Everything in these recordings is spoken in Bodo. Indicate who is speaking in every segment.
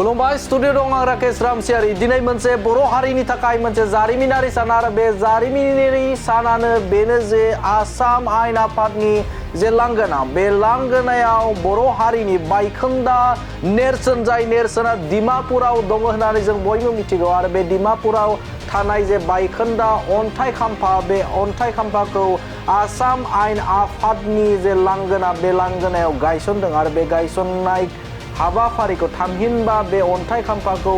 Speaker 1: खुलुमबाय स्टुडिअ दं आं राकेश रामसियारि दिनै मोनसे बर' हारिनि थाखाय मोनसे जारिमिनारि सान आरो बे जारिमिनारि सानानो बेनो जे आसाम आयेन आफादनि जे लांगोना बे लांगोनायाव बर' हारिनि बायखोन्दा नेरसोन जाय नेरसोना डिमापुराव दङ होननानै जों बयबो मिथिगौ आरो बे डिमापुराव थानाय जे बायखोन्दा अन्थाइ खाम्फा बे अन्थाइ खाम्फाखौ आसाम आयेन आफादनि जे लांगोना बे लांगोनायाव गायसनदों आरो बे गायसननाय हाबाफारिखौ थामहिनबा बे अन्थाइ खाम्फाखौ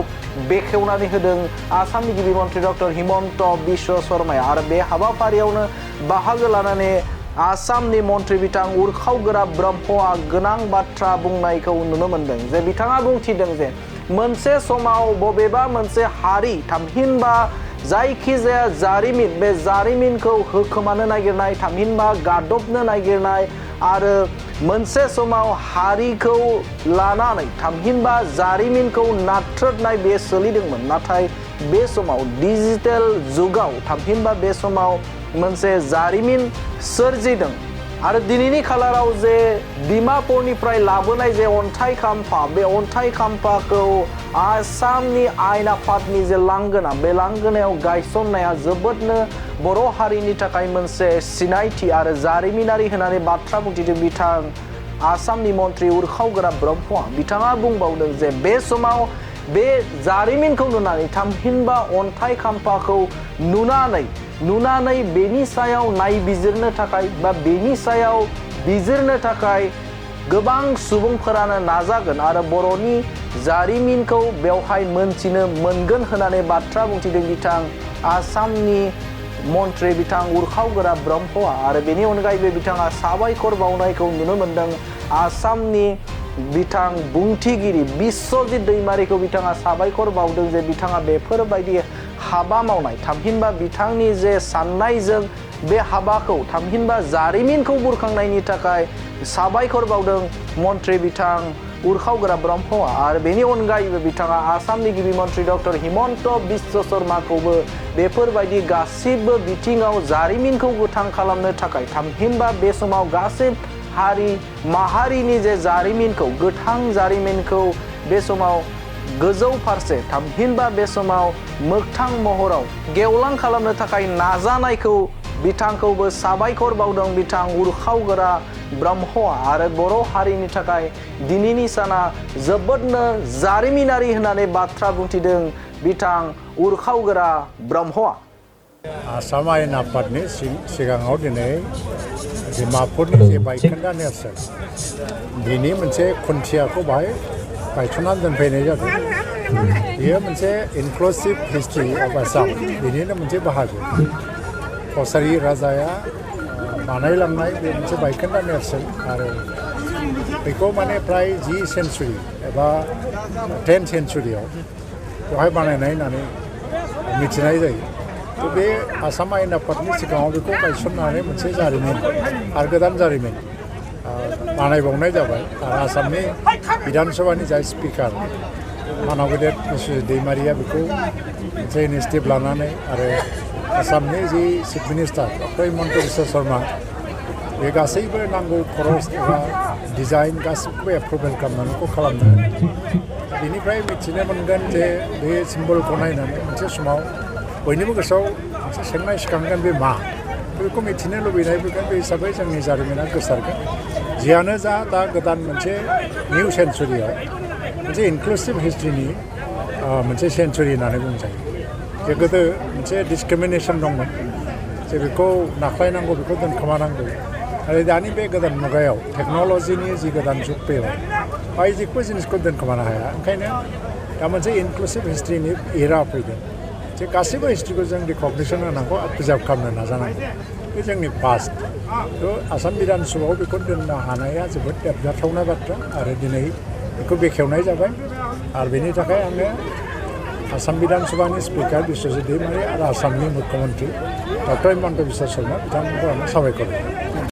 Speaker 1: बेखेवनानै होदों आसामनि गिबि मन्थ्रि डक्टर हिमन्त बिश्व शर्माया आरो बे हाबाफारियावनो बाहागो लानानै आसामनि मन्थ्रि बिथां उरखावगोरा ब्रह्मआ गोनां बाथ्रा बुंनायखौ नुनो मोन्दों जे बिथाङा बुंथिदों जे मोनसे समाव बबेबा मोनसे हारि थामहिनबा जायखिजाया जारिमिन बे जारिमिनखौ होखोमानो नागिरनाय थामहिनबा गादबनो नागिरनाय आरो मोनसे समाव हारिखौ लानानै थामहिनबा जारिमिनखौ नाथ्रोदनाय बे सोलिदोंमोन नाथाय बे समाव डिजिटेल जुगाव थामहिनबा बे समाव मोनसे जारिमिन सोरजिदों आरो दिनैनि खालाराव जे डिमापुरनिफ्राय लाबोनाय जे अन्थाइ खाम्फा बे अन्थाइ खाम्फाखौ आसामनि आयेन आफादनि जे लांगोना बे लांगोनायाव गायसननाया जोबोदनो बर' हारिनि थाखाय मोनसे सिनायथि आरो जारिमिनारि होननानै बाथ्रा बुंथिदों बिथां आसामनि मन्थ्रि उरखावगोरा ब्रह्मआ बिथाङा बुंबावदों जे बे समाव बे जारिमिनखौ नुनानै थामहिनबा अन्थाइ खाम्फाखौ नुनानै बेनि सायाव नायबिजिरनो थाखाय बा बेनि सायाव बिजिरनो थाखाय गोबां सुबुंफोरानो नाजागोन आरो बर'नि जारिमिनखौ बेवहाय मोनथिनो मोनगोन होननानै बाथ्रा बुंथिदों बिथां आसामनि मन्थ्रि बिथां उरखावगोरा ब्रह्मआ आरो बेनि अनगायैबो बिथाङा साबायखर बावनायखौ नुनो मोन्दों आसामनि बिथां बुंथिगिरि बिश्वजित दैमारिखौ बिथाङा साबायखर बावदों जे बिथाङा बेफोरबायदि हाबा मावनाय थामहिनबा बिथांनि जे साननायजों बे हाबाखौ थामहिनबा जारिमिनखौ बुरखांनायनि थाखाय साबायखर बावदों मन्थ्रि बिथां उरखावगोरा ब्रह्मआ आरो बेनि अनगायैबो बिथाङा आसामनि गिबि मन्थ्रि डक्टर हिमन्त बिश्व शर्माखौबो बेफोरबायदि गासिबो बिथिङाव जारिमिनखौ गोथां खालामनो थाखाय थामहिनबा बे समाव गासै हारि माहारिनि जे जारिमिनखौ गोथां जारिमिनखौ बे समाव गोजौ फारसे थामहिनबा बे समाव मोगथां महराव गेवलां खालामनो थाखाय नाजानायखौ बिथांखौबो साबायखर बावदों बिथां उरखावगोरा ब्रह्मआ आरो बर' हारिनि थाखाय दिनैनि साना जोबोदनो जारिमिनारि होननानै बाथ्रा बुंथिदों बिथां उरखावगोरा ब्रह्मआ
Speaker 2: आसाम आयेन आफादनि सिगाङाव दिनै डिमापुरनि जे बायखोन्दा नेरसोन बिनि मोनसे खुन्थियाखौ बाहाय गायसननानै दोनफैनाय जादों बेयो मोनसे इनक्लुसिभ हिस्ट्रि अफ आसाम बेनिनो मोनसे बाहागो कसारि राजाया बानायलांनाय बे मोनसे बायखोन्दा नेरसोन आरो बेखौ माने फ्राय 10 सेन्सुरि एबा 10 सेन्सुरियाव बेवहाय बानायनाय होननानै मिथिनाय जायो बे आसाम आयेन आफादनि सिगाङाव बेखौ गायसननानै मोनसे जारिमिन आरो गोदान जारिमिन बानायबावनाय जाबाय आरो आसामनि बिधान सभानि जाय स्पिकार मानाव गेदेर बिश्वजित दैमारिया बेखौ मोनसे इनिसिएटिभ लानानै आरो आसामनि the chief minister doctor Himanta Biswa Sarma बे गासैबो नांगौ खरस एबा डिजाइन गासैखौबो एप्रुभेल खालामनानै खालामदों बेनिफ्राय मिथिनो मोनगोन जे बे सिम्बलखौ नायनानै मोनसे समाव बयनिबो गोसोआव मोनसे सोंनाय सिखांगोन बे मा बेखौ मिथिनो लुबैनाय फैगोन बे हिसाबै जोंनि जारिमिना गोसारगोन जियानो जा दा गोदान मोनसे निउ सेन्सुरियाव मोनसे इनक्लुसिभ हिस्ट्रिनि मोनसे सेन्सुरि होननानै बुंजायो जे गोदो मोनसे डिसक्रिमिनेसन दंमोन जे बेखौ नाख्लायनांगौ बेखौ दोनखोमानांगौ आरो दानि बे गोदान मुगायाव टेक्न'लजिनि जि गोदान जुग फैबाय बाय जेखौ जिनिसखौ दोनखोमानो हाया ओंखायनो दा मोनसे इनक्लुसिभ हिस्ट्रिनि एरा फैदों जे गासैबो हिस्ट्रिखौ जों रिकगनिसन होनांगौ आरो प्रिजार्भ खालामनो नाजानांगौ बे जोंनि पास्ट आसाम बिधान सभायाव बेखौ दोननो हानाया जोबोद देरजाथावना बाथ्रा आरो दिनै बेखौ बेखेवनाय जाबाय आरो बेनि थाखाय आङो आसाम बिधान सभानि स्पिकार बिश्वजित दैमारि आरो आसामनि मुख्यमन्त्रि डक्टर हिमन्त बिश्व शर्मा बिथांमोनखौ आङो साबायखर होयो